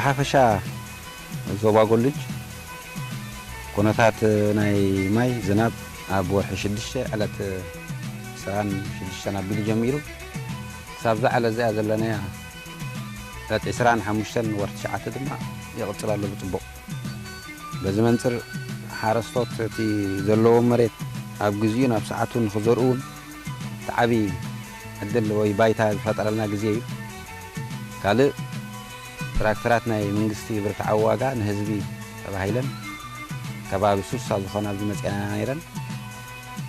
ሓፈሻ ዞባ ጎልጅ ኩነታት ናይ ማይ ዝናብ ኣብ ወርሒ ሽዱሽተ ዕለት ዕስራን ሽዱሽተን ኣቢሉ ጀሚሩ ክሳብዛ ዕለት እዚኣ ዘለናያ ዕለት ዕስራን ሓሙሽተን ወርሒ ትሽዓተ ድማ ይቕጽል ኣሎ ብጽቡቕ። በዚ መንጽር ሓረስቶት እቲ ዘለዎም መሬት ኣብ ግዜኡ ናብ ሰዓቱ ንኽዘርኡ እውን እቲ ዓቢ ዕድል ወይ ባይታ ዝፈጠረልና ግዜ እዩ። ካልእ ትራክተራት ናይ መንግስቲ ብርትዓዊ ዋጋ ንህዝቢ ተባሂለን ከባቢ ሱሳ ዝኾና ኣብዚ መጺኣና ነይረን።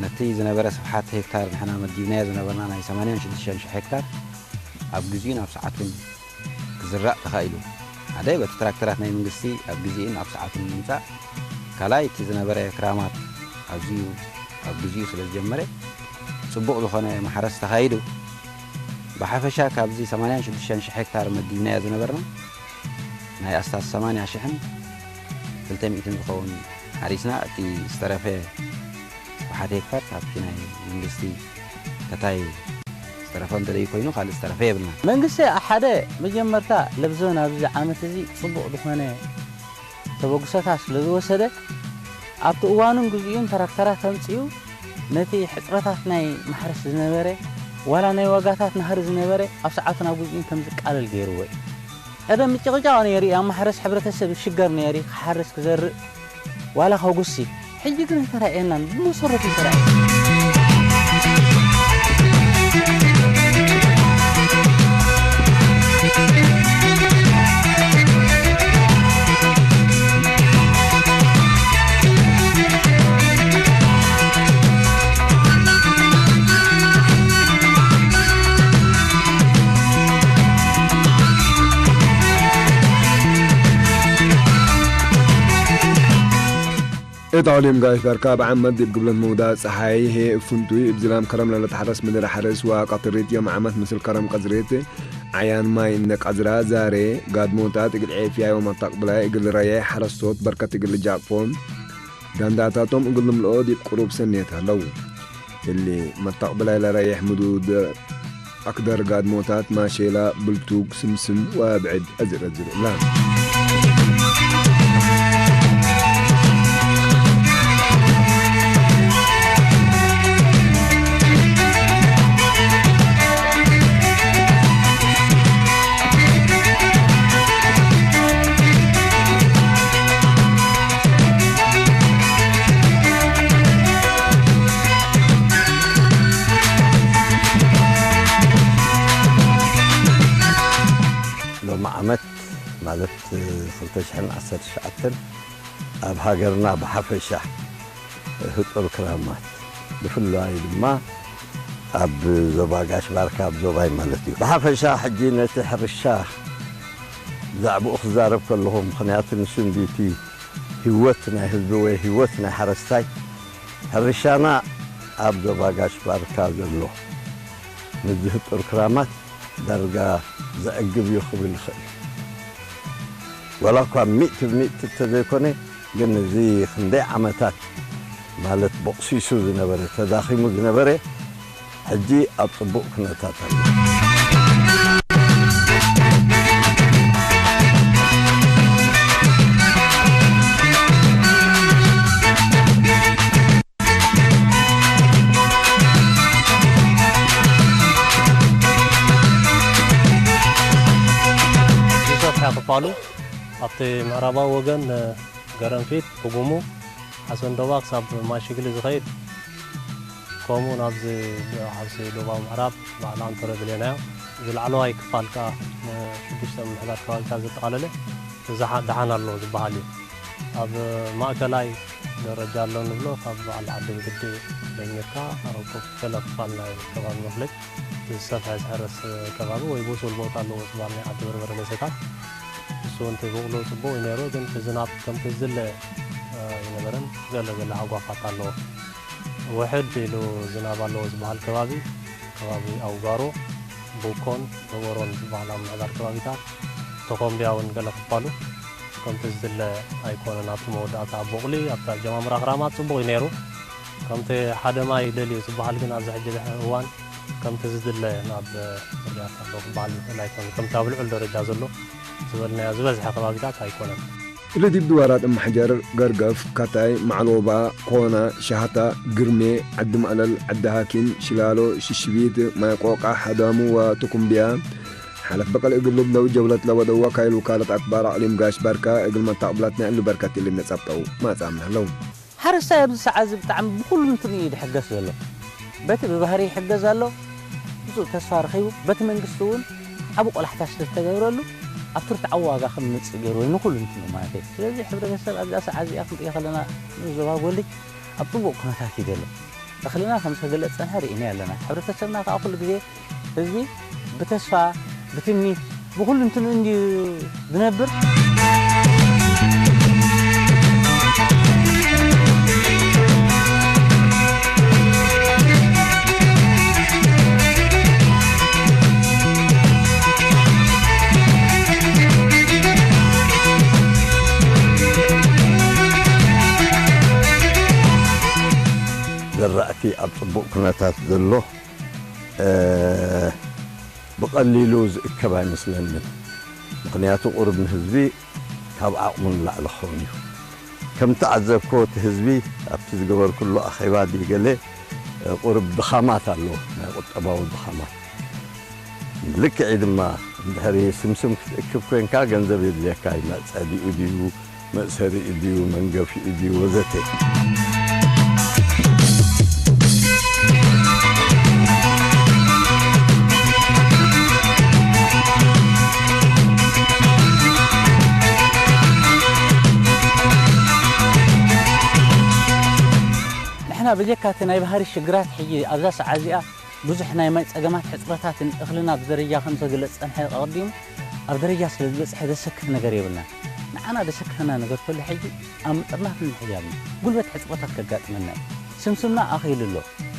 ነቲ ዝነበረ ስፍሓት ሄክታር ንሕና መዲብናዮ ዝነበርና ናይ ሰማንያን ሽዱሽተን ሽሕ ሄክታር ኣብ ግዜኡን ኣብ ሰዓቱን ክዝራእ ተኻኢሉ። ሓደ በቲ ትራክተራት ናይ መንግስቲ ኣብ ግዜኡን ኣብ ሰዓቱን ምምጻእ፣ ካልኣይ እቲ ዝነበረ ክራማት ኣዝዩ ኣብ ግዜኡ ስለ ዝጀመረ ጽቡቕ ዝኾነ ማሕረስ ተኻይዱ። ብሓፈሻ ካብዚ ሰማንያን ሽዱሽተን ሽሕ ሄክታር መዲብናዮ ዝነበርና ናይ ኣስታት ሰማንያ ሽሕን ክልተ ሚእትን ዝኸውን ሓሪስና፣ እቲ ዝተረፈ ብሓደ ሄክታር ካብቲ ናይ መንግስቲ ከታይ ዝተረፈ እንተደይ ኮይኑ ካልእ ዝተረፈ የብልና። መንግስቲ ሓደ መጀመርታ ለብዞ ናብዚ ዓመት እዚ ጽቡቕ ዝኾነ ተበግሶታት ስለ ዝወሰደ ኣብቲ እዋኑን ግዜኡን ተራክተራት ኣምጺኡ ነቲ ሕጽረታት ናይ ማሕረስ ዝነበረ ዋላ ናይ ዋጋታት ናህሪ ዝነበረ ኣብ ሰዓቱ ናብ ግዜኡን ከም ዝቃለል ገይርዎ እዩ። ቀደም ምጭቕጫቕ ነይሩ እዩ። ኣብ ማሕረስ ሕብረተሰብ ይሽገር ነይሩ እዩ። ክሓርስ ክዘርእ ዋላ ከጉሲ። ሕጂ ግን ኣይተራእየናን። ብመሰረቱ ኣይተራእየናን። እታ ኦሊም ጋሽ ባርካ ብዓመት ዲብ ግብለት ምውዳእ ጸሓይ ሄ እፍንቱይ እብ ዝላም ከረም ለለትሓረስ ምድር ሓረስ ወቀትሪት ዮም ዓመት ምስል ከረም ቀዝሬት ዓያን ማይ እንደ ቀዝራ ዛሬ ጋድሞታት እግል ዔፍያ ዮም ኣታቅብላይ እግል ረያይ ሓረስቶት በርከት እግል ጃቅፎ ዳንዳታቶም እግል ልምልኦ ዲብ ቅሩብ ሰኔት ኣለዉ። እሊ መታቅብላይ ለረየሕ ምዱድ ኣክደር ጋድሞታት ማሼላ፣ ብልቱግ፣ ስምስም ወብዕድ ኣዝረዝርላ። ሎሚ ዓመት ማለት ክልተ ሽሕን ዓሰርተ ትሽዓተን ኣብ ሃገርና ብሓፈሻ ህጡር ክራማት ብፍላይ ድማ ኣብ ዞባ ጋሽ ባርካ ኣብ ዞባይ ማለት እዩ። ብሓፈሻ ሕጂ ነቲ ሕርሻ ብዛዕባኡ ክዛረብ ከለኹ፣ ምኽንያቱ ንሱ እንዲቲ ህይወት ናይ ህዝቢ ወይ ህይወት ናይ ሓረስታይ ሕርሻና ኣብ ዞባ ጋሽ ባርካ ዘሎ ምስዚ ህጡር ክራማት ዳርጋ ዘዕግብ እዩ ክብል ይኽእል። ዋላ እኳ ሚእቲ ብሚእቲ እንተዘይኮነ፣ ግን እዚ ክንደይ ዓመታት ማለት ቦቕሲሱ ዝነበረ፣ ተዳኺሙ ዝነበረ፣ ሕጂ ኣብ ጽቡቕ ኩነታት ኣሎ። ዝሰፍሐ ክፋሉ ኣብቲ ምዕራባዊ ወገን ገረንፊት፣ ብጉሙ፣ ሓሰንዶባ ክሳብ ማይሽግሊ ዝኸይድ፣ ከምኡ ናብዚ ዓርሲ ዶባዊ ምዕራብ ባዕላ እንተረድሌናዮ፣ እዚ ላዕለዋይ ክፋል ከኣ ንሽዱሽተ ምምሕዳር ከባቢታት ዘጠቓለለ እዚ ደሓን ኣሎ ዝበሃል እዩ። ኣብ ማእከላይ ደረጃ ኣሎ ንብሎ፣ ካብ በዓል ዓዲ ብግዲ ጀሚርካ ኣብ ገለ ክፋል ናይ ከባቢ መፍለይ ዝሰፍሐ ዝሕረስ ከባቢ ወይ ብሱል ቦታ ኣለዎ ዝበሃል ናይ ዓዲ በርበረ ደሴታት። እሱ እንተይበቑሎ ጽቡቕ እዩ ነይሩ፣ ግን እቲ ዝናብ ከምቲ ዝድለ ኣይነበረን። ገለ ገለ ሃጓፋት ኣለዎ። ውሕድ ኢሉ ዝናብ ኣለዎ ዝበሃል ከባቢ፣ ከባቢ ኣውጋሮ፣ ቡኮን፣ ደቦሮን ዝበሃላ ምምሕዳር ከባቢታት፣ ተኾምቢያ እውን ገለ ክፋሉ ከምቲ ዝድለ ኣይኮነን። ኣብቲ መወዳእታ ኣብ ቦቕሊ፣ ኣብቲ ኣጀማምራ ክራማት ጽቡቕ እዩ ነይሩ። ከምቲ ሓደ ማይ ደልዩ ዝበሃል ግን ኣብዚ ሕጂ ድሕሪ እዋን ከምቲ ዝድለ ናብ ፍርያት ኣሎ ክበሃል ዝኽእል ኣይኮነን። ከምቲ ኣብ ልዑል ደረጃ ዘሎ ዝበልናዮ ዝበዝሐ ከባቢታት ኣይኮነን። ርዲብ ድዋራት እምሓጀር ገርገፍ፣ ካታይ፣ ማዕሎባ፣ ኮና፣ ሻህታ፣ ግርሜ፣ ዓዲ ማእለል፣ ዓዲ ሃኪም፣ ሽላሎ፣ ሽሽቢት፣ ማይ ቆቃ፣ ሃዳሙ ወቱኩምቢያ ሓለፍ በቀል እግል ልብለው ጀውለት ለወደው ወካይል ውካለት አክባር አቅሊም ጋሽ ባርካ እግል መታቅብላት ናይ እሉ በርከት እልም ነጸብጠው ማጻምና ኣለው። ሓረስታይ ኣብዚ ሰዓት እዚ ብጣዕሚ ብኹሉ እንትኑ እዩ ዝሕገዝ ዘሎ። በቲ ብባህሪ ይሕገዝ ኣሎ፣ ብዙ ተስፋ ረኺቡ፣ በቲ መንግስቲ እውን ዓብ ቆላሕታ ስለ ዝተገብረሉ፣ ኣብ ትርትዓዊ ዋጋ ከም ዝመጽእ ገይሩ ወይ ንኹሉ እንትኑ ማለት እዩ። ስለዚ ሕብረተሰብ ኣብዛ ሰዓት እዚኣ ክንሪኦ ከለና ንዞባ ጎልጅ ኣብ ጽቡቕ ኩነታት እዩ ዘሎ። እኽልና ከም ዝተገለጸ ርኢና ኣለና። ሕብረተሰብና ከዓ ኩሉ ግዜ ህዝቢ ብተስፋ፣ ብትምኒት፣ ብኹሉ እንትኑ እንድዩ ዝነብር። ዘራእቲ ኣብ ጽቡቕ ኩነታት ዘሎ፣ እ፣ ብቐሊሉ ዝእከብ ኣይመስለንን። ምኽንያቱ ቁሩብ ንህዝቢ ካብ ዓቕሙ ንላዕሊ ክኸውን እዩ። ከም ተዓዘብክዎ እቲ ህዝቢ ኣብቲ ዝገበርኩሉ ኣኼባ ድዩ ገለ፣ እ፣ ቁሩብ ድኻማት ኣለዎ፣ ናይ ቁጠባዊ ድኻማት። ልክዕ እዩ ድማ፣ እንድሕሪ ስምስም ክትእክብ ኮንካ ገንዘብ የድልየካ እዩ። መጸዲኡ ድዩ፣ መእሰሪኡ ድዩ፣ መንገፊኡ ድዩ፣ ወዘተ። ንሕና ብጀካ እቲ ናይ ባህሪ ሽግራት ሕጂ ኣብዛ ሰዓት እዚኣ ብዙሕ ናይ ማይ ጸገማት፣ ሕጽረታትን እኽልና ብደረጃ ከም ዝተገለጸ ጸንሐ ኣቐዲሙ ኣብ ደረጃ ስለ ዝበጽሐ ዘሰክፍ ነገር የብልናን። ንዓና ዘሰክፈና ነገር ከሎ ሕጂ ኣብ ምጥርናፍን ምሕያብን ጉልበት ሕጽረታት ከጋጥመና እዩ። ስምስምና ኣኺሉ ኣሎ።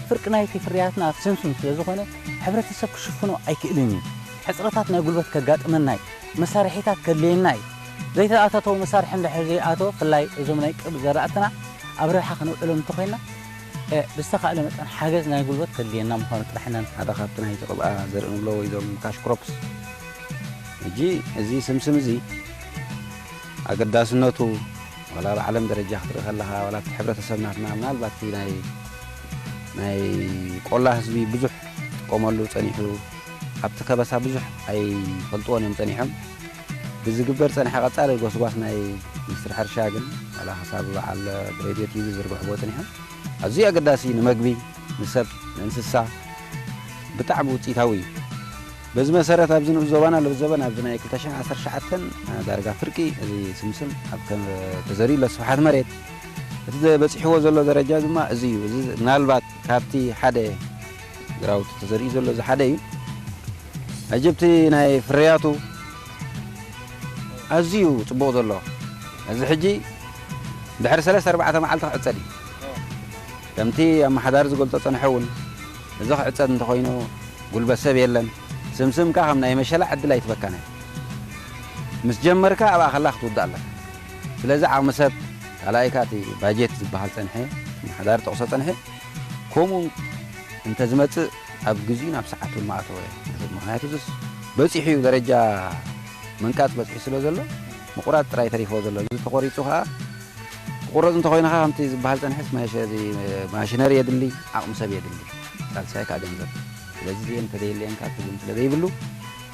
ፍርቂ ናይቲ ፍርያትና ስምስም ስለ ዝኾነ ሕብረተሰብ ክሽፍኖ ኣይክእልን እዩ። ሕጽረታት ናይ ጉልበት ከጋጥመና እዩ። መሳርሒታት ከድልየና እዩ። ዘይተኣታተወ መሳርሒ እንድሕር ዘይኣተወ፣ ብፍላይ እዞም ናይ ቅብ ዘራእትና ኣብ ረብሓ ከነውዕሎም እንተኾይንና፣ እ፣ ብዝተኻእለ መጠን ሓገዝ ናይ ጉልበት ከድልየና ምዃኑ ጥራሕ ኢና ንስ-፣ ሓደ ካብቲ ናይቲ ቅብኣ ዘርኢ ንብሎ ወይ እዞም ካሽ ክሮፕስ። ሕጂ እዚ ስምስም እዚ ኣገዳስነቱ ዋላ ብዓለም ደረጃ ክትርኢ ከለኻ፣ ዋላ እቲ ሕብረተሰብ ናትና ምናልባት እቲ ናይ፣ ናይ ቆላ ህዝቢ ብዙሕ ክጥቀመሉ ጸኒሑ፣ ኣብቲ ከበሳ ብዙሕ ኣይፈልጥዎን እዮም ጸኒሖም። ብዝግበር ጸኒሐ ቀጻሊ ጎስጓስ ናይ ሚኒስትሪ ሕርሻ ግን፣ ዋላ ክሳብ በዓል ብሬድዮ ቲቪ ዝርግሕዎ ጸኒሖም፣ ኣዝዩ ኣገዳሲ እዩ፣ ንመግቢ፣ ንሰብ፣ ንእንስሳ ብጣዕሚ ውጽኢታዊ እዩ። በዚ መሰረት ኣብዚ ንኡስ ዞባና ለብ ዘበን ኣብዚ ናይ ክልተ ሽሕን ዓሰርተ ትሽዓተን ዳርጋ ፍርቂ እዚ ስምስም ኣብ ከ-፣ ተዘሪኡ ኣሎ ስፍሓት መሬት። እቲ ዘ-፣ በጺሕዎ ዘሎ ደረጃ ድማ እዚ እዩ። እዚ ምናልባት ካብቲ ሓደ ግራውቲ ተዘሪኡ ዘሎ እዚ ሓደ እዩ። ሕጂ ኣብቲ ናይ ፍርያቱ ኣዝዩ ጽቡቕ ዘሎ። እዚ ሕጂ ድሕሪ ሰለስተ ኣርባዕተ መዓልቲ ክዕጸድ እዩ። ከምቲ ኣመሓዳሪ ዝገልጾ ጸንሐ እውን፣ እዚ ክዕጸድ እንተኾይኑ ጉልበት ሰብ የለን። ስምስም ከኣ ከም ናይ መሸላ ዕድል ኣይትበካን እያ። ምስ ጀመርካ ኣብኣ ከላ ክትውዳእ ኣለካ። ስለዚ ዓቕሚ ሰብ፣ ካልኣይ ከኣ እቲ ባጀት ዝበሃል ጸንሐ፣ ኣመሓዳሪ ጠቕሶ ጸንሐ፣ ከምኡ እንተ ዝመጽእ ኣብ ግዜኡ ናብ ሰዓቱ ምኣተወ። ምኽንያቱ እዚስ በጺሑ እዩ፣ ደረጃ ምንቃጽ በጺሑ ስለ ዘሎ፣ ምቑራጽ ጥራይ ተሪፍዎ ዘሎ። እዚ ተቖሪጹ ከኣ ክቑረጽ እንተኾይኑ ከኣ ከምቲ ዝበሃል ጸንሐስ ማሽ-፣ እዚ ማሽነሪ የድሊ፣ ዓቕሚ ሰብ የድሊ፣ ሳልሳይ ከኣ ገንዘብ። ስለዚ እዚኤን እንተዘየለየን ከኣ ትርጉም ስለ ዘይብሉ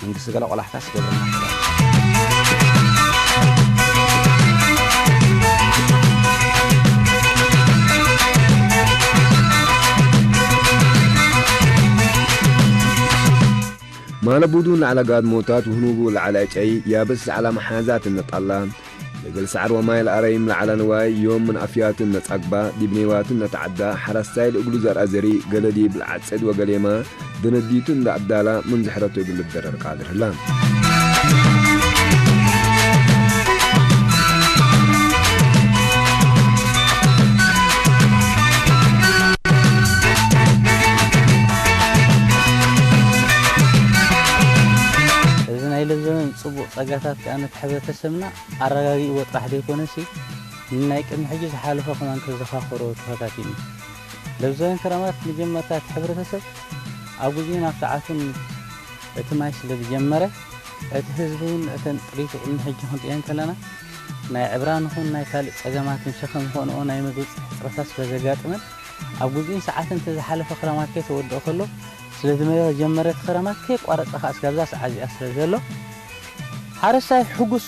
መንግስቲ ገለ ቆላሕታ ስገብረና። ማለቡዱ ለዓለ ጋድሞታት ውህኑቡ ለዓለ ጨይ ያብስ ለዓለ መሓዛት እንጣላ ለገል ሰዓር ወማይ ለኣረይም ለዓለ ንዋይ ዮም ምን ኣፍያትን ነጻግባ ዲብ ኔዋትን ነተዓዳ ሓረስታይ ለእግሉ ዘርኣ ዘሪ ገለ ዲብ ለዓጸድ ወገሌማ ደነዲቱ እንዳ ኣዳላ ምን ዝሕረቱ እግል ልደረር ቃድር ህላ። እዚ ናይ ለዘበን ጽቡቕ ጸጋታት ከኣ ነቲ ሕብረተሰብና ኣረጋጊእዎ ጥራሕ ዘይኮነሲ፣ ንናይ ቅድሚ ሕጂ ዝሓለፈ ከማን ከዘኻኽሮ ተፈታቲኑ። ለብዘበን ክረማት መጀመርታ እቲ ሕብረተሰብ ኣብ ግዜኡን ኣብ ሰዓቱን እቲ ማይ ስለ ዝጀመረ፣ እቲ ህዝቢ እውን እተን ጥሪቱ ቅድሚ ሕጂ ክንርእየን ከለና ናይ ዕብራን ይኹን ናይ ካልእ ጸገማትን ሸኸም ዝኾንኦ ናይ ምግቢ ሕጽረታት ስለ ዘጋጥመን ኣብ ግዜኡን ሰዓትን እቲ ዝሓለፈ ክረማት ከይተወድኦ ከሎ ስለ ዝመጀመረ እቲ ክረማት ከየቋረጸ ከኣ እስካብዛ ሰዓት እዚኣ ስለ ዘሎ ሓረስታይ ሕጉስ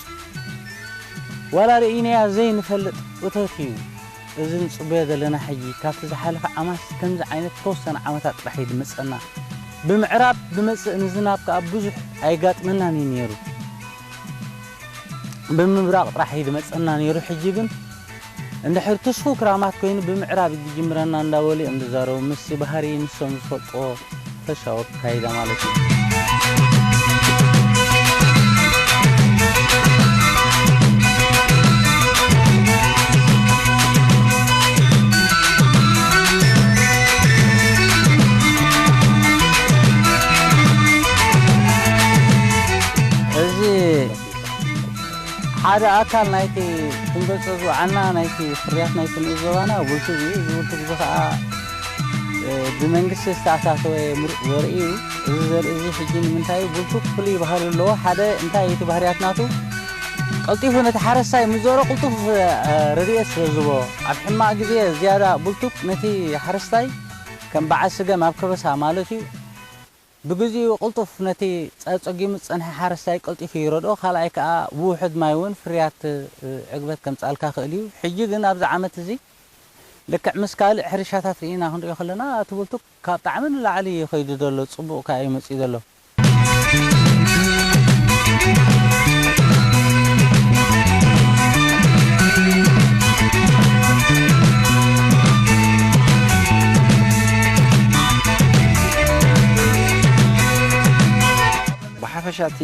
ዋላ ርኢናያ ዘይንፈልጥ እቶት እዩ። እዚ ንጽበዮ ዘለና ሕጂ ካብቲ ዝሓለፈ ዓማት ከምዚ ዓይነት ተወሰነ ዓመታት ጥራሕ እዩ ዝመጸና። ብምዕራብ ዝመጽእ ንዝናብ ከኣ ብዙሕ ኣይጋጥመናን እዩ ነይሩ። ብምብራቕ ጥራሕ እዩ ዝመጸና ነይሩ። ሕጂ ግን እንድሕር ትስፉ ክራማት ኮይኑ ብምዕራብ እዩ ዝጅምረና እንዳበሉ እዮም ዝዛረቡ። ምስቲ ባህሪ ንሶም ዝፈልጥዎ ፈሻወት ካይዳ ማለት እዩ። እዚ ሓደ ኣካል ናይቲ ክንገልጾ ዝወዓልና ናይቲ ፍርያት ናይቲ ንኡስ ዞባና ቡልቱግ እዩ። እዚ ቡልቱግ እዚ ኸኣ፣ እ፣ ብመንግስቲ ዝተኣታተወ ምሩፅ ዘርኢ እዩ። እዚ ዘርኢ እዚ ሕጂ ንምንታይ እዩ? ቡልቱግ ፍሉይ ባህሪ ኣለዎ። ሓደ እንታይ እቲ ባህርያት ናቱ? ቀልጢፉ ነቲ ሓረስታይ ምስ ዘርኦ ቅልጡፍ፣ እ፣ ረድኤት ስለ ዝህቦ፣ ኣብ ሕማቕ ግዜ ዝያዳ ቡልቱግ ነቲ ሓረስታይ ከም በዓል ስገም ኣብ ከበሳ ማለት እዩ። ብግዚኡ ቅልጡፍ ነቲ ጸ-፣ ጸጊሙ ዝጸንሐ ሓረስታይ ቀልጢፉ ይረድኦ። ካልኣይ ከኣ ብውሑድ ማይ እውን ፍርያት፣ እ፣ ዕግበት ከምጽኣልካ ክእል እዩ። ሕጂ ግን ኣብዚ ዓመት እዚ ልክዕ ምስ ካልእ ሕርሻታት ርኢና ክንሪኦ ከለና፣ እቲ ቡልቱግ ካብ ጣዕሚ ንላዕሊ እዩ ከይዱ ዘሎ፣ ጽቡቕ ከኣ እዩ መጺኡ ዘሎ። ብሓፈሻ እቲ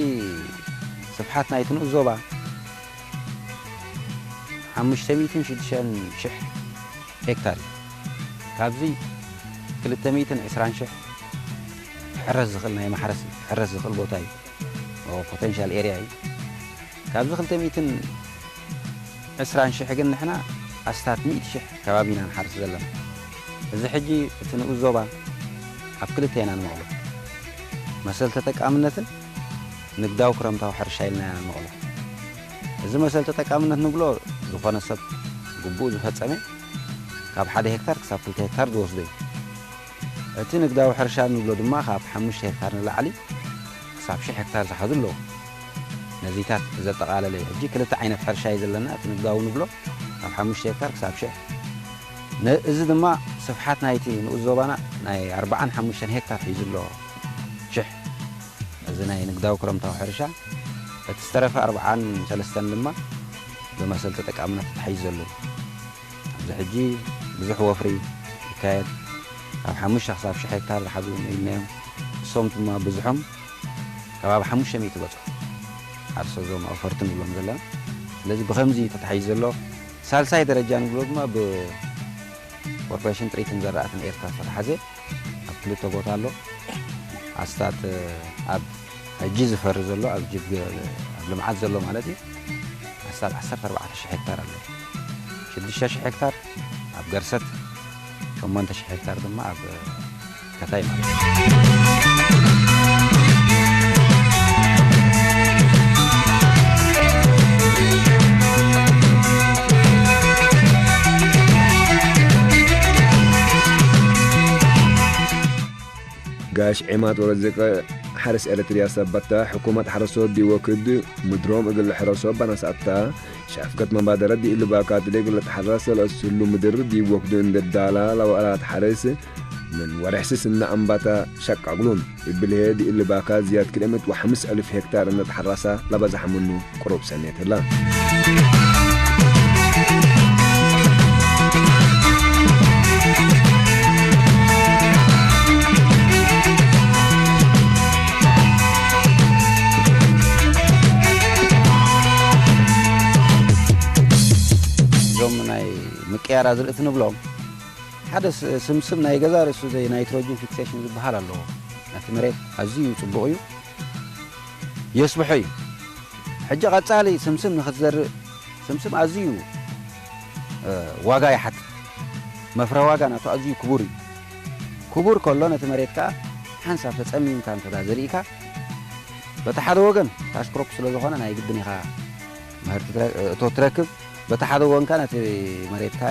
ስፍሓት ናይቲ ንኡስ ዞባ ሓሙሽተ ሚእትን ሽዱሽተን ሽሕ ሄክታር እዩ። ካብዚ ክልተ ሚእትን ዕስራን ሽሕ ክሕረስ ዝኽእል ናይ ማሕረስ ክሕረስ ዝኽእል ቦታ እዩ። ኦ፣ ፖቴንሻል ኤርያ እዩ። ካብዚ ክልተ ሚእትን ዕስራን ሽሕ ግን ንሕና ኣስታት ሚእቲ ሽሕ ከባቢ ኢና ንሓርስ ዘለና። እዚ ሕጂ እቲ ንኡስ ዞባ ኣብ ክልተ ኢና ንመቕሎ። መሰል ተጠቃምነትን ንግዳዊ ክረምታዊ ሕርሻ ኢልና ኢና ንመቕሎ። እዚ መሰል ተጠቃምነት ንብሎ፣ ዝኾነ ሰብ ግቡእ ዝፈጸመ ካብ ሓደ ሄክታር ክሳብ ክልተ ሄክታር ዝወስዶ እዩ። እቲ ንግዳዊ ሕርሻ ንብሎ ድማ ካብ ሓሙሽተ ሄክታር ንላዕሊ ክሳብ ሽሕ ሄክታር ዝሓዙ ኣለዉ። ነዚታት ዘጠቓለለ እዩ። ሕጂ ክልተ ዓይነት ሕርሻ እዩ ዘለና። እቲ ንግዳዊ ንብሎ ካብ ሓሙሽተ ሄክታር ክሳብ ሽሕ። ነ-፣ እዚ ድማ ስፍሓት ናይቲ ንኡስ ዞባና ናይ ኣርብዓን ሓሙሽተን ሄክታር ሒዙ ኣሎ። ሽሕ። እዚ ናይ ንግዳዊ ክረምታዊ ሕርሻ፣ እቲ ዝተረፈ ኣርብዓን ሰለስተን ድማ ብመሰል ተጠቃምነት ተታሒዙ ዘሎ እዩ። ኣብዚ ሕጂ ብዙሕ ወፍሪ ይካየድ። ካብ ሓሙሽተ ክሳብ ሽሕ ሄክታር ዝሓዙ እውን ኢልናዮም። እሶም ድማ ብዙሖም ከባቢ ሓሙሽተ ሚእቲ በጽሑ። ዓርሶ እዞም ኣውፈርቲ ንብሎም ዘለና። ስለዚ ብኸምዚ እዩ ተታሒዙ ዘሎ። ሳልሳይ ደረጃ ንብሎ ድማ ብኮርፖሬሽን ጥሪትን ዘራእትን ኤርትራ ዝተታሓዘ ኣብ ክልተ ቦታ ኣሎ። ኣስታት ኣብ ሕጂ ዝፈሪ ዘሎ፣ ኣብ ጅግ-፣ ኣብ ልምዓት ዘሎ ማለት እዩ። ኣስታት ዓሰርተ ኣርባዕተ ሽሕ ሄክታር ኣሎ። ሽዱሽተ ሽሕ ሄክታር ኣብ ገርሰት፣ ሸሞንተ ሽሕ ሄክታር ድማ ኣብ ከታይ ማለት እዩ። ጋሽ ዒማድ ወረዘቀ፣ ሓረስ ኤረትርያ ሰበታ፣ ሕኩመት ሓረስቶት ዲወክድ ምድሮም እግል ሕረሶ ባናሳታ፣ ሻፍከት መባደረት ዲእልባካት ሌግለት ሓራስ ለእስሉ ምድር ዲወክድ እንደዳላ ለወራት ሓረስ፣ ምን ወርሕ ስስና ኣምባታ ሸቃግሉን። እብልሄ ዲእልባካ ዝያድ ክልኤ ሚእቲ ወሓምስ ኣልፍ ሄክታር እነት ሓራሳ ለበዛሕ ምኑ ቅሩብ ሰኔት ህላ። እዞም ናይ ምቅያር ኣዝርእቲ ንብሎም፣ ሓደ ስ-፣ ስምስም ናይ ገዛ ርእሱ ዘይ ናይትሮጅን ፊክሴሽን ዝበሃል ኣለዎ። ነቲ መሬት ኣዝዩ ጽቡቕ እዩ፣ የስብሖ እዩ። ሕጂ ቀጻሊ ስምስም ንኽትዘርእ፣ ስምስም ኣዝዩ፣ እ፣ ዋጋ ይሓትት። መፍረ ዋጋ ናቱ ኣዝዩ ክቡር እዩ። ክቡር ከሎ ነቲ መሬት ከኣ ሓንሳብ ተጸሚምካ እንተ ደኣ ዘሪእካ፣ በቲ ሓደ ወገን ካሽ ክሮፕ ስለ ዝኾነ ናይ ግድን ኢኻ ምህርቲ ትረ-፣ እቶ ትረክብ፣ በቲ ሓደ ወገንካ ነቲ መሬትካ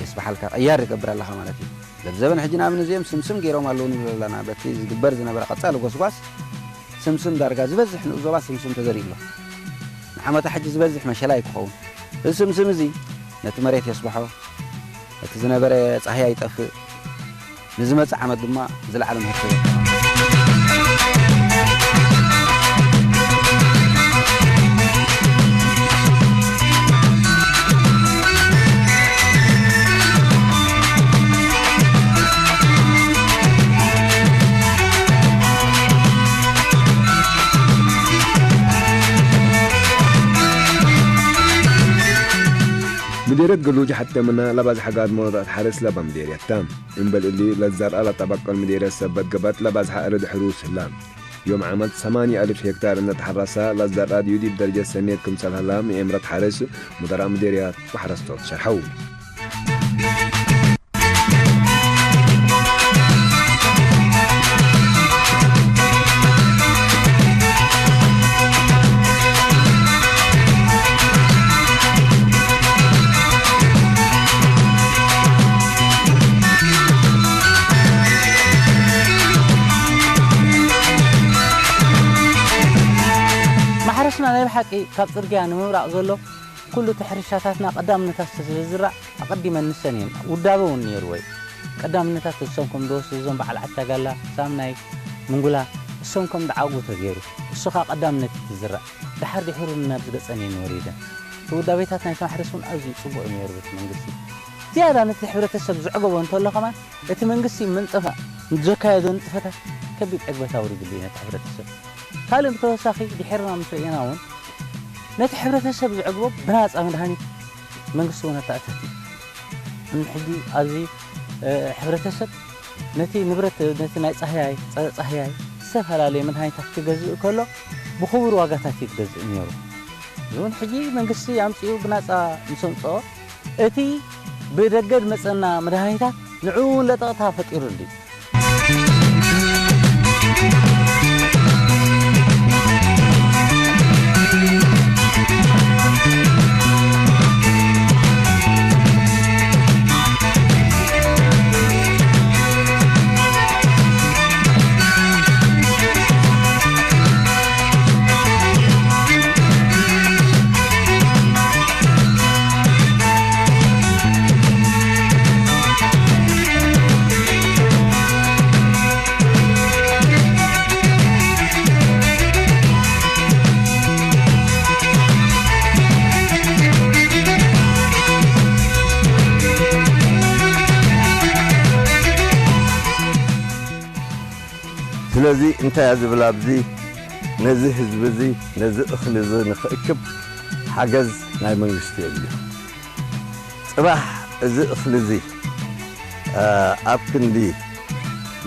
የስበሓልካ፣ ቅያር ይገብር ኣለኻ ማለት እዩ። ለብዘበን ሕጂ ንኣብነት እዚኦም ስምስም ገይሮም ኣለዉ ንብል ኣለና። በቲ ዝግበር ዝነበረ ቀጻሊ ጎስጓስ ስምስም ዳርጋ ዝበዝሕ ንኡ ዞባ ስምስም ተዘሪኡ ኣሎ። ንዓመታ ሕጂ ዝበዝሕ መሸላ እዩ ክኸውን። እዚ ስምስም እዚ ነቲ መሬት የስብሖ፣ እቲ ዝነበረ ጻህያይ ይጠፍእ፣ ንዝመጽእ ዓመት ድማ ዝለዓለ ምህርቲ ይረክብ። ምዴርየት ገሉጅ ሐተምና ለባዝሐ ጋድሞ ለተትሐርስ ለበ ምዴርየት ተ። እምበል እሊ ለዘርአ ለጠበቀል ምዴርየት ሰበት ገበት ለባዝሐ እለ ድሕሩ ስላ። ዮም ዓመት ሰማንያ እልፍ ሄክታር እነተሐረሰ ለዘርአ ድዩ ዲብ ደረጀት ሰኔት ክምሰል ሀላ ምኤምረት ሐርስ ሙደራ ምዴርየት ወሐረስቶት ሸርሐው። ማሕረስና ናይ ብሓቂ ካብ ጽርግያ ንምብራቕ ዘሎ ኩሉ እቲ ሕርሻታትና ቀዳምነታት ስለ ዝዝራእ ኣቐዲመን ንሰን እየን። ውዳበ እውን ነይርዎ እዩ። ቀዳምነታት እሶም ከም ዝወስዱ እዞም በዓል ዓቻጋላ፣ ሳምናይ፣ ምንጉላ፣ እሶም ከም ዝዓግቡ ተገይሩ። እሱ ኸኣ ቀዳምነት እዩ ዝዝራእ። ደሓር ድሒሩ ናብ ዝገጸን እየን ወሪደን። እቲ ውዳቤታት ናይቲ ማሕረስ እውን ኣዝዩ ጽቡቕ እዩ ነይሩ በቲ መንግስቲ። ዝያዳ ነቲ ሕብረተሰብ ዘዕገቦ እንተሎ ኸማን እቲ መንግስቲ ምንጽፋ ዘካየዶ ንጥፈታት ከቢድ ዕግበት ኣውሪድሉ እዩ ነቲ ሕብረተሰብ። ካልእ ብተወሳኺ ድሒርና ምስ ርኢና እውን ነቲ ሕብረተሰብ ዘዕግቦ ብናጻ መድሃኒት መንግስቲ እውን ኣተኣታትዩ። እም ሕጂ ኣብዚ፣ እ፣ ሕብረተሰብ ነቲ ንብረት፣ ነቲ ናይ ጻህያይ፣ ጸረ ጻህያይ፣ ዝተፈላለየ መድሃኒታት ክገዝእ ከሎ ብኽቡር ዋጋታት እዩ ዝገዝእ ነይሩ። እዚ እውን ሕጂ መንግስቲ ኣምጺኡ ብናጻ ምስ ኣምጽኦ፣ እቲ ብደገ ዝመጸና መድሃኒታት ንዕኡ እውን ለጠቕታ ፈጢሩሉ እዩ። ስለዚ እንታይ እያ ዝብል ኣብዚ፣ ነዚ ህዝቢ እዚ፣ ነዚ እኽሊ እዚ ንኽእክብ ሓገዝ ናይ መንግስቲ የድልዮ። ጽባሕ እዚ እኽሊ እዚ፣ እ፣ ኣብ ክንዲ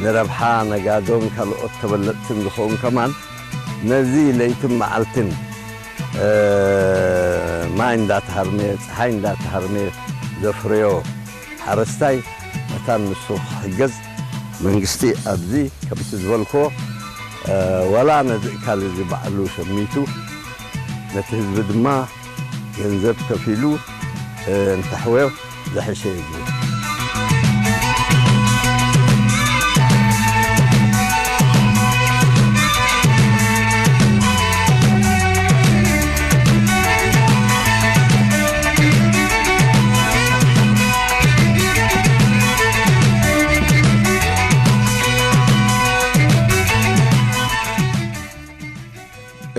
ንረብሓ ነጋዶን ካልኦት ተበለጽትን ዝኸውን ከማን፣ ነዚ ለይትን መዓልትን፣ እ፣ ማይ እንዳተሃርመ፣ ጸሓይ እንዳተሃርመ ዘፍረዮ ሓረስታይ መታን ንሱ ክሕገዝ መንግስቲ ኣብዚ ከምቲ ዝበልክዎ፣ እ፣ ዋላ ነዚ እካል እዚ ባዕሉ ሸሚቱ ነቲ ህዝቢ ድማ ገንዘብ ከፊሉ፣ እ፣ እንተሕወዮ ዝሐሸ እዩ ዝብል።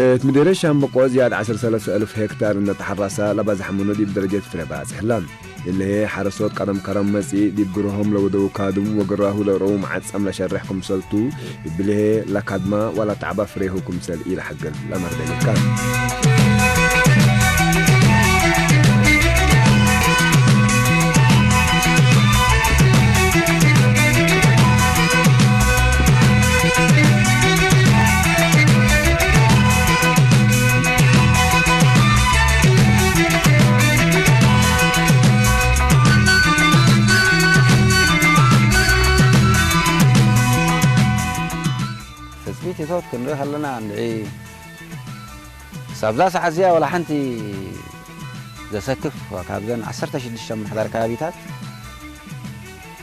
እት ምዴርየት ሻምብቆ ዝያድ ዐሰርተ ሰለስተ እልፍ ሄክታር እነተሐረሰ ለበዝሐ ምኑ ዲብ ደረጀት ፍሬ ባጽሕ እላ። እልሄ ሐረሶት ቀደም ከረም መጽእ ዲብ ግርሆም ለወደው ካድም ወግራሁ ለረኡ መዓጸም ለሸርሕ ክምሰልቱ እብልሄ ለካድማ ዋላ ተዕባ ፍሬሁ ክምሰል ኢለሐግል ለመርደኒካ። ትጽቢት እዩ ሶት ክንርኢ ከለና እንድዒ ክሳብዛ ሰዓት እዚኣ ዋላ ሓንቲ ዘሰክፍ ካብዘን ዓሰርተ ሽዱሽተ ምምሕዳር ከባቢታት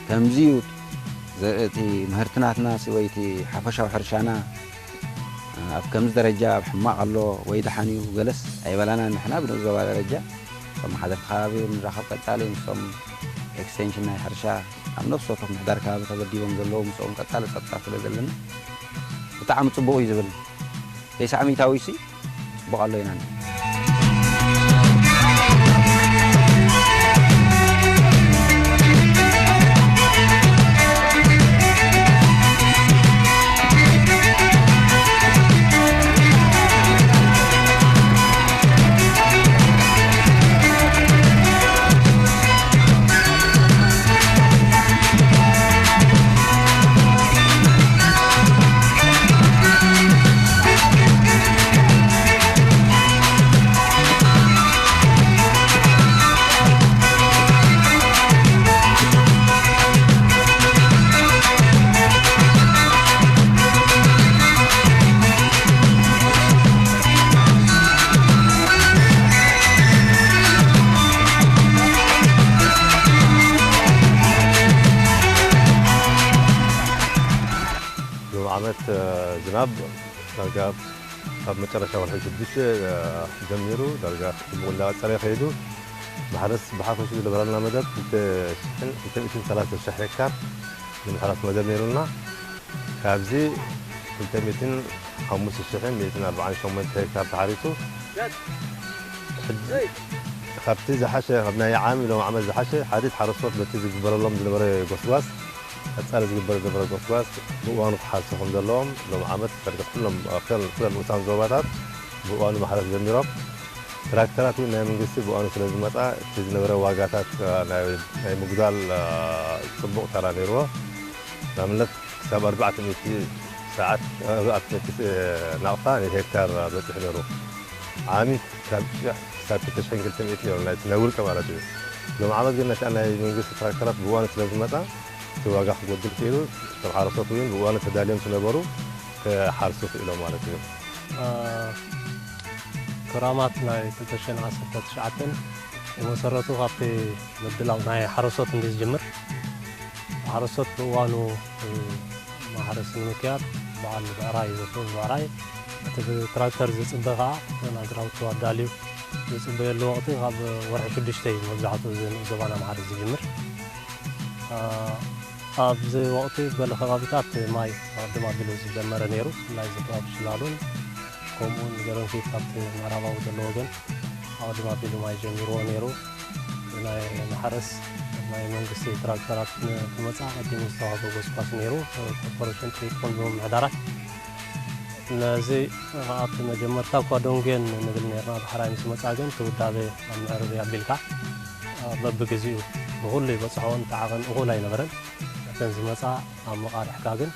ከምዚ እዩ ዘ-፣ እቲ ምህርቲ ናትና ሲ-፣ ወይ እቲ ሓፈሻዊ ሕርሻና ኣብ ከምዚ ደረጃ ኣብ ሕማቕ ኣሎ ወይ ደሓን እዩ ገለስ ኣይበላናን። ንሕና ብንኡስ ዞባ ደረጃ ከም ሓደርቲ ከባቢ ንራኸብ ቀጻሊ ምስቶም ኤክስቴንሽን ናይ ሕርሻ ኣብ ነፍሲ ወከፍ ምሕዳር ከባቢ ተመዲቦም ዘለዉ ምስኦም ቀጻሊ ጸብጻብ ስለ ዘለና ብጣዕሚ ጽቡቕ እዩ ዝብል። ተስዓ ሚእታዊ ሲ ጽቡቕ ኣሎ ኢና ንብል። ሎም ዓመት፣ እ፣ ዝናብ ዳርጋ ካብ መጨረሻ ወርሒ ሽዱሽተ፣ እ፣ ጀሚሩ ዳርጋ ጽቡቕ እንዳቐጸለ ከይዱ፣ ማሕረስ ብሓፈሽኡ ዝነበረና መደብ ክልተ ሽሕን ክልተ ሚእትን ሰላሳ ሽሕ ሄክታር ንምሕራስ መደብ ነይሩና። ካብዚ ክልተ ሚእትን ሓሙሽተ ሽሕን ሚእትን ኣርባዓን ሸሞንተ ሄክታር ተሓሪሱ። ሕጂ ካብቲ ዝሓሸ፣ ካብ ናይ ዓሚ ሎም ዓመት ዝሓሸ ሓዲት ሓረስቶት በቲ ዝግበረሎም ዝነበረ ጎስጓስ፣ ቀጻሊ ዝግበር ዝነበረ ጎስጓስ ብእዋኑ ክሓርሱ ከም ዘለዎም ሎም ዓመት ዳርጋ ኩሎም፣ ኩለን፣ ኩለን ንኡሳን ዞባታት ብእዋኑ ማሕረስ ጀሚሮም። ትራክተራት እውን ናይ መንግስቲ ብእዋኑ ስለ ዝመጻ፣ እቲ ዝነበረ ዋጋታት፣ እ፣ ናይ፣ ናይ ምጉዳል፣ እ፣ ጽቡቕ ተራ ነይርዎ። ንኣብነት፣ ክሳብ ኣርባዕተ ሚእቲ ሰዓት፣ ኣርባዕተ ሚእቲ ናቕፋ ንሄክታር በጺሑ ነይሩ። ዓሚ ካብ ሽሕ ክሳብ ክልተ ሽሕን ክልተ ሚእቲ ነይሩ፣ ናይ፣ ናይ ውልቀ ማለት እዩ። ሎም ዓመት ግን ነቲ ናይ መንግስቲ ትራክተራት ብእዋኑ ስለ ዝመጻ፣ እቲ ዋጋ ክጎድል ክኢሉ፣ እቶም ሓረስቶት እውን ብእዋኑ ተዳልዮም ስነበሩ፣ ክሓርሱ ክኢሎም ማለት እዩ። አ፣ ክራማት ናይ ክልተ ሽሕን ዓሰርተ ትሽዓተን ብመሰረቱ ካብቲ ምድላው ናይ ሓረስቶት እንዲ ዝጅምር፣ ሓረስቶት ብእዋኑ፣ እ፣ ማሕረስ ንምክያድ በዓል ብዕራይ እዩ ዘድልዮ፣ ብዕራይ እቲ ብትራክተር ዝጽበ ከኣ እተን ኣግራውቱ ኣዳልዩ ዝጽበየሉ ወቕቲ ካብ ወርሒ ሽዱሽተ እዩ መብዛሕትኡ እዚ ንኡስ ዞባና ማሕረስ ዝጅምር። አ፣ ኣብዚ ወቕቲ ገለ ከባቢታት ማይ ኣቐድም ኣቢሉ ዝጀመረ ነይሩ፣ ብፍላይ እዚ ከባቢ ሽላሎን ከምኡውን ገረንፊት ኣብቲ ምዕራባዊ ዘሎ ወገን ኣቐድም ኣቢሉ ማይ ጀሚርዎ ነይሩ። ናይ ማሕረስ ናይ መንግስቲ ትራክተራት ን-፣ ክመጻ ኣቐዲሙ ዝተዋህበ ጎስጓስ ነይሩ። ኮርፖሬሽን ትሪት ፎንድ ብምምሕዳራት ነዚ ኣብቲ መጀመርታ እኳ ደንጉየን ንብል ነርና፣ ዳሕራይ ምስ መጻ ግን እቲ ውዳበ ኣብ ምዕርቢ ኣቢልካ፣ አ፣ በብግዜኡ ንኹሉ ይበጽሖ፣ እቲ ዓቐን እኹል ኣይነበረን። እተን ዝመጻ ኣብ መቓርሕካ ግን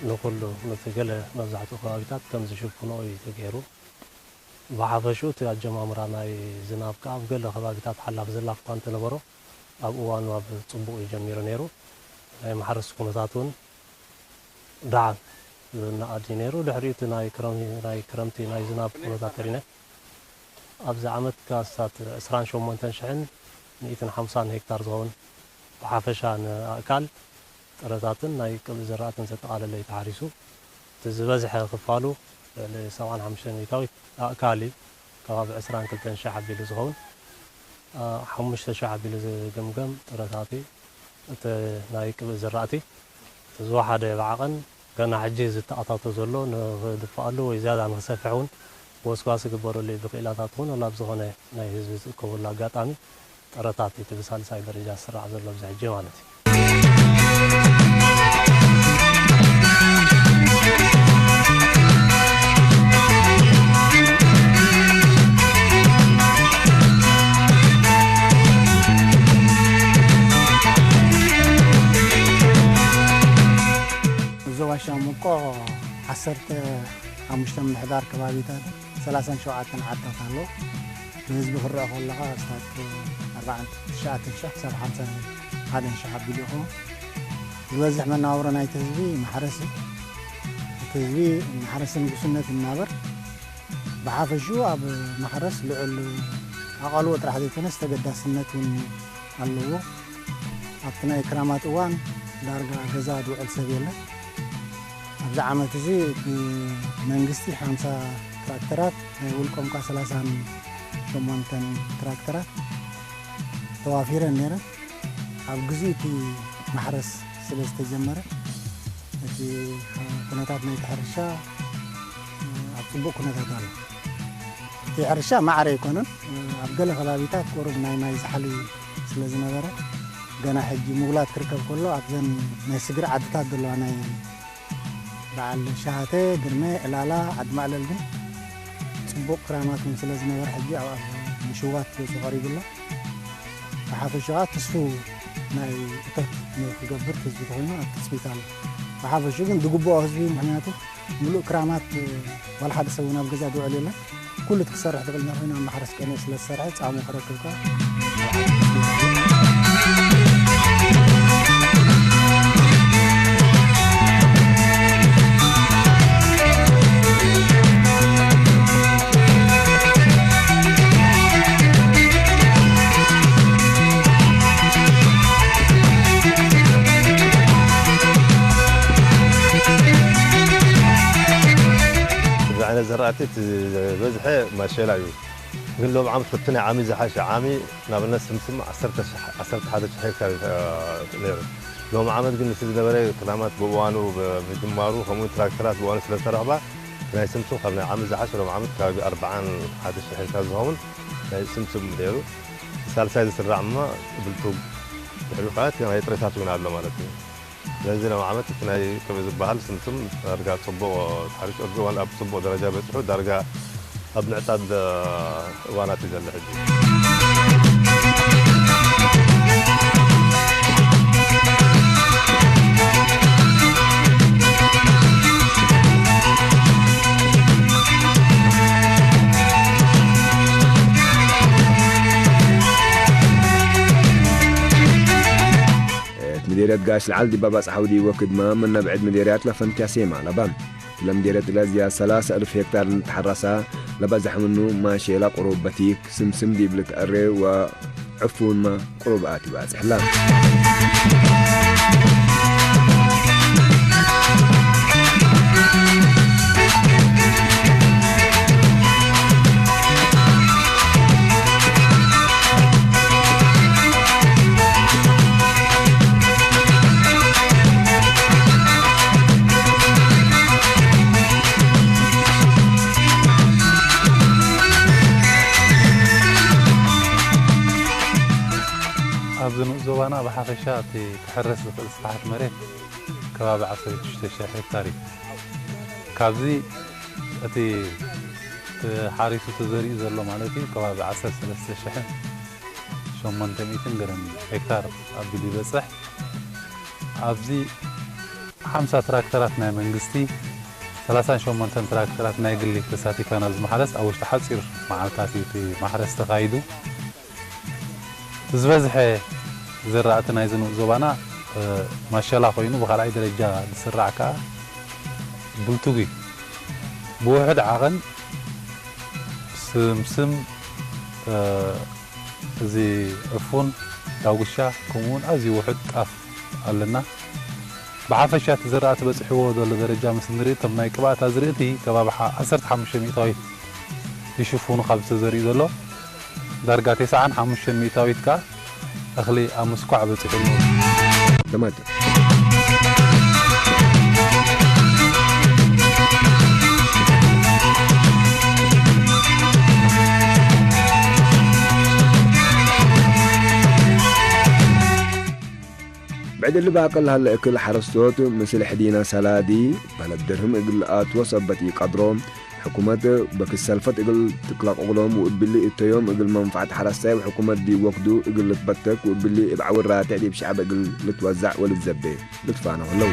ንኹሉ፣ ነቲ ገለ መብዛሕትኡ ከባቢታት ከም ዝሽፍኖ እዩ ተገይሩ። ብሓፈሽኡ እቲ ኣጀማምራ ናይ ዝናብ ከኣ ኣብ ገለ ከባቢታት ሓላፍ ዝላፍ እኳ እንተነበሮ፣ ኣብ እዋኑ ኣብ ጽቡቕ እዩ ጀሚሩ ነይሩ። ናይ ማሕረስ ኩነታት እውን ደሓን ዝነኣድ እዩ ነይሩ። ድሕሪኡ እቲ ናይ ክረም-፣ ናይ ክረምቲ ናይ ዝናብ ኩነታት ተሪነ፣ ኣብዚ ዓመት ክሳብ ዕስራን ሸሞንተን ሽሕን ሚእትን ሓምሳን ሄክታር ዝኸውን ብሓፈሻ ንኣእካል ጥረታትን ናይ ቅብእ ዝራእትን ዘጠቓለለ እዩ ተሓሪሱ። እቲ ዝበዝሐ ክፋሉ ልዕሊ ሰብዓን ሓሙሽተን ሚእታዊት ኣእካል እዩ። ከባቢ ዕስራን ክልተን ሽሕ ኣቢሉ ዝኸውን፣ አ፣ ሓሙሽተ ሽሕ ኣቢሉ ዝግምገም ጥረታት እዩ። እቲ ናይ ቅብእ ዝራእቲ እቲ ዝወሓደ ብዓቐን ገና ሕጂ ዝተኣታቶ ዘሎ ንኽድፋኣሉ ወይ ዝያዳ ንኽሰፍሕ እውን ጎስጓስ ይግበረሉ እዩ ብክኢላታት እውን። ወላ ብዝኾነ ናይ ህዝቢ ዝእከበሉ ኣጋጣሚ ጥረታት እዩ እቲ ብሳልሳይ ደረጃ ዝስራዕ ዘሎ ኣብዚ ሕጂ ማለት እዩ። ዞባ ሻምቆ ዓሰርተ ሓሙሽተ ምምሕዳር ከባቢታት ሰላሳን ሸውዓተን ዓድታት ኣሎ። ብህዝቢ ክረአ ከለኻ፣ ኣስታት ኣርባዓን ትሽዓተን ሽሕ ክሳብ ሓምሳን ሓደን ሽሕ ኣቢሉ ይኸውን። ዝበዝሕ መነባብሮ ናይቲ ህዝቢ ማሕረስ እዩ። እቲ ህዝቢ ማሕረስን ጉስነት እናበር፣ ብሓፈሽኡ ኣብ ማሕረስ ልዑል ኣቓልቦ ጥራሕ ዘይኮነስ ተገዳስነት እውን ኣለዎ። ኣብቲ ናይ ክራማት እዋን ዳርጋ ገዛ ዝውዕል ሰብ የለን። ኣብዚ ዓመት እዚ ብመንግስቲ ሓምሳ ትራክተራት፣ ናይ ውልቆም ከኣ ሰላሳን ሸሞንተን ትራክተራት ተዋፊረን ነይረን። ኣብ ግዜኡ እቲ ማሕረስ ስለ ዝተጀመረ፣ እቲ ኩነታት ናይቲ ሕርሻ ኣብ ጽቡቕ ኩነታት ኣሎ። እቲ ሕርሻ ማዕረ ኣይኮነን። ኣብ ገለ ከባቢታት ቁሩብ ናይ ማይ ዛሕሊ ስለ ዝነበረ፣ ገና ሕጂ ምጉላት ክርከብ ከሎ፣ ኣብዘን ናይ ስግር ዓድታት ዘለዋ ናይ በዓል ሸሃተ፣ ግርመ፣ ዕላላ፣ ዓዲ ማእለል ግን ጽቡቕ ክራማት እውን ስለ ዝነበረ፣ ሕጂ ኣብ፣ ኣብ ምሽዋት ገጹ ቀሪቡ ኣሎ። ብሓፈሻ ተስፉ ናይ እቶት ንክገብር ህዝቢ ተኮይኑ ኣብ ትጽቢት ኣሎ። ብሓፈሹ ግን ዝግብኦ ህዝቢ፣ ምክንያቱ ምሉእ ክራማት፣ ዋላ ሓደ ሰብ እውን ኣብ ገዛ ዝውዕል የለን። ኩሉ እቲ ክሰርሕ ዝኽእል እንተኾይኑ ኣብ ማሕረስ ቀንዩ ስለ ዝሰርሐ ጻሙ ክረክብ ከኣ እዚ ዓይነት ዘራእቲ እቲ ዝበዝሐ ማሸላ እዩ። ግን ሎም ዓመት ካብቲ ናይ ዓሚ ዝሓሸ፣ ዓሚ ንኣብነት ስምስም ዓሰርተ ሺሕ፣ ዓሰርተ ሓደ ሺሕ ሄክታር እዩ፣ እ፣ ነይሩ። ሎም ዓመት ግን ምስቲ ዝነበረ ክራማት ብእዋኑ ብ-፣ ምጅማሩ፣ ከምኡ ትራክተራት ብእዋኑ ስለ ዝተረኽባ፣ ናይ ስምስም ካብ ናይ ዓሚ ዝሓሸ ሎም ዓመት ከባቢ ኣርብዓን ሓደ ሺሕ ሄክታር ዝኸውን ናይ ስምስም ነይሩ። ሳልሳይ ዝስራዕ እማ ብልቱግ፣ ድሕሪኡ ከዓ እቲ ናይ ጥሬታት እውን ኣሎ ማለት እዩ። ስለዚ ሎም ዓመት እቲ ናይ ቅብኢ ዝበሃል ስምስም ዳርጋ ጽቡቕ ተሓሪሱ፣ ኣብዚ እዋን ኣብ ጽቡቕ ደረጃ በጺሑ፣ ዳርጋ ኣብ ምዕጻድ እዋናት እዩ ዘሎ ሕጂ። እት ምዴርያት ጋሽ ለዓል ዲባ ባጽ ሓውዲ ወክድማ መናብዕድ ምዴርያት ለፈንትያ ሴማ ለባ። ለምዴርያት ለዝያ ሰላሳ እልፍ ሄክታር ንትሓራሳ ለባዛሕ ምኑ ማሼላ ቁሩብ በቲክ ስምስም ዲብ ልትአሬ ወዕፉንማ ቁሩብ ኣት ይባጽሕላ። ኣብዚ ንኡስ ዞባና ብሓፈሻ እቲ ክሕረስ ዝኽእል ስፍሓት መሬት ከባቢ ዓሰርተ ሽዱሽተ ሺሕ ሄክታር እዩ። ካብዚ እቲ ተሓሪሱ ተዘሪኡ ዘሎ ማለት እዩ፣ ከባቢ ዓሰርተ ሰለስተ ሽሕን ሸሞንተ ሚእትን ገደም ሄክታር ኣቢሉ ይበጽሕ። ኣብዚ ሓምሳ ትራክተራት ናይ መንግስቲ፣ ሰላሳን ሸሞንተን ትራክተራት ናይ ግሊ ተሳቲፋ ናብዚ ማሕረስ ኣብ ውሽጢ ሓጺር መዓልታት እዩ እቲ ማሕረስ ተኻይዱ። እቲ ዝበዝሐ ዘራእቲ ናይዚ ንኡስ ዞባና፣ እ፣ ማሸላ ኮይኑ፣ ብኻልኣይ ደረጃ ዝስራዕ ከኣ ብልቱግ እዩ። ብውሑድ ዓቐን ስምስም፣ እ፣ እዚ ዕፉን፣ ዳጉሻ፣ ከምኡውን ኣዝዩ ውሑድ ጣፍ ኣለና። ብሓፈሻ እቲ ዘራእቲ በጺሕዎ ዘሎ ደረጃ ምስ ንርኢ፣ እቶም ናይ ቅብኣት ኣዝርእቲ ከባቢ ሓ-፣ ዓሰርተ ሓሙሽተ ሚእታዊት ይሽፍኑ ካብ ዝተዘርኡ ዘሎ። ዳርጋ ተስዓን ሓሙሽተን ሚእታዊት ከኣ እኽሊ ኣብ ምስኳዕ በጺሑ ኣሎ። ተማተ። ብዕድል ባቅል ሃለ እክል ሓረስቶት ምስል ሕዲና ሰላዲ በለድ ድርህም እግል ኣትዎ ሰበት ይቀድሮ። ሕኩመት በክስ ሰልፈት እግል ትክላቅ እግሎም ወእብሊ እተዮም እግል መንፋዕት ሓረስታይ ወሕኩመት ዲብ ወክዱ እግል ልትበተክ ወእብሊ እብ ዓውራ ትዕዲብ ሸዕብ እግል ልትወዛዕ ወልዘቤ ልትፋነው ህለው።